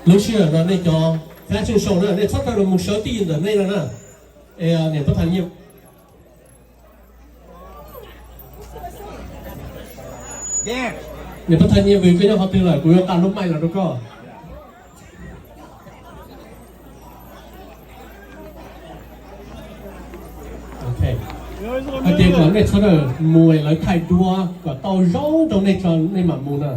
Lub sij hawm no nej cov fashion show na, nej txhob tawm los mus sawv tij ntawm nej no na. Es niam Pab Thas Nyiaj, niam Pab Thas Nyiaj Vwm, koj nyob qhov twg lawm? Kuv yuav nqa lub mic los rau koj. Hais tias kom nej txhob tawm mus, lawv thaij duab kom tau zoo rau nej tso nej mam mus na.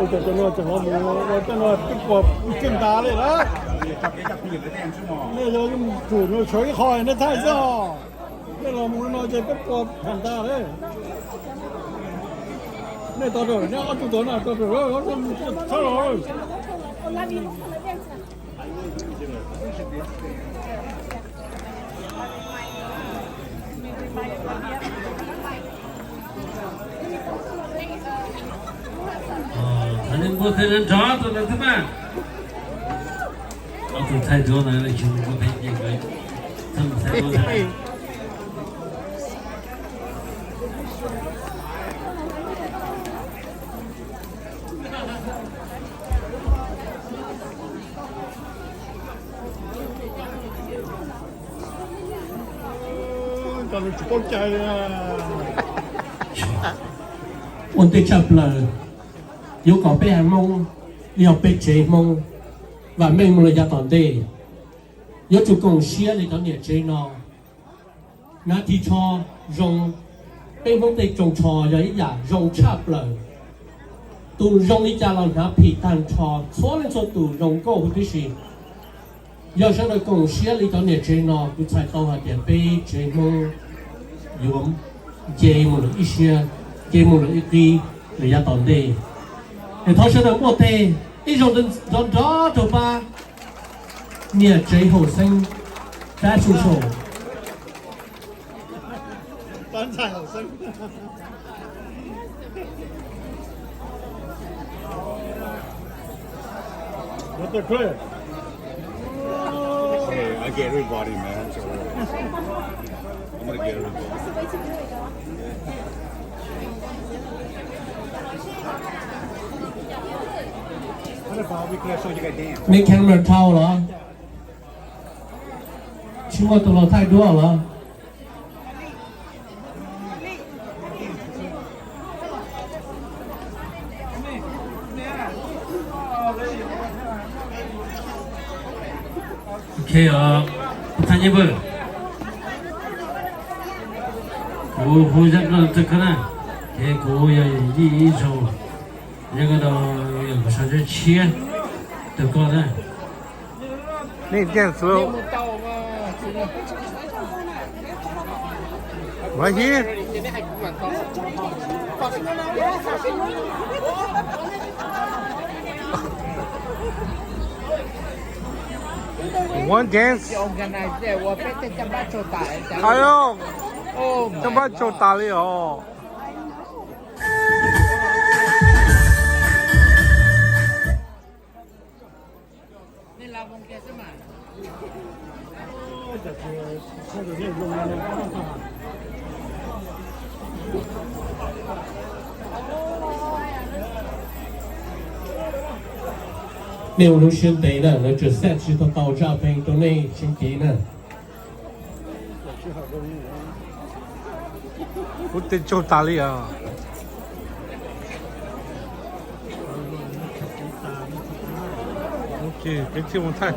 Ua cas cov no tseem los mus ua tej no peb puas keej tas li na. Nej yog yuav mus tsum nws sawv ib qho nej thaij xwb os. Nej los mus no ces peb puas tham tas li. Nej tos rawm, nej ob tug tos na, tos rawm, txhob los. Thov nej npuaj theej nrov nrov rau lawv thiab mas. Ob tug thaij duab no tsis npuaj theej ces lawv txhob mus thaij duab thiab. Ua ntej tshaj plaws, yuav kom peb haiv Hmoob, yog peb tsev Hmoob vam meej mus lawm yav tom ntej, yuav tsum koom siab li cov niam tsev no. Hnav ris tsho zoo, peb Hmoob tej tsoos tsho yog ib yam zoo tshaj plaws. Tus zoo li cas los hnav phim tag nrho, txhua leej txhua tus zoo nkauj huv tib si. Yog sawv daws koom siab li cov niam tsev no, kuv txhais tau hais tias peb tsev Hmoob yuav nce mus lawm ib siab, nce mus lawm ib qib lawm yav tom ntej. Es thov sawv daws npuaj teg ib zaug nrov nrov rau pab niam tsev Haum Xeeb Fashion Show. Hey, I get everybody, man. So, I'm gonna get everybody. What about we could show you guys dance? Nej camera dhau los? Tsis muaj tus los thaij duab los? Ok os, thaij nyiaj pawg. Kuv hu zaj koj rau koj na, ces kuv yog yij ib zaug, yog koj rau yog kuv sau zaj tshiab rau koj na. Need dance slow. Right here. One dance. Ayo, coj npab tsaug tas li os. Nej ua lub siab ntev na, lawv tseem set tsis tau tau zaj peev rau nej sib nce na. Kuv tej tsaug tas li os. Ok, peb thiaj mus thaij.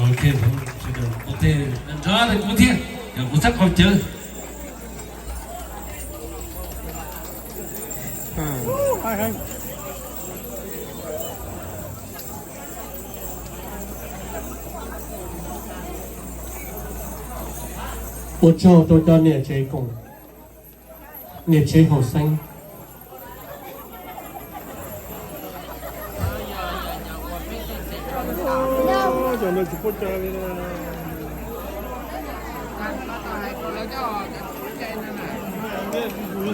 Ok, kuv thiaj, kuv txhab qhov cawv. Ua tsaug rau cov niam tsev koom, niam tsev hauv xeeb.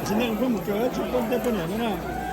Tsis neej peb mus kawm tsis poj ntej poj niam no na.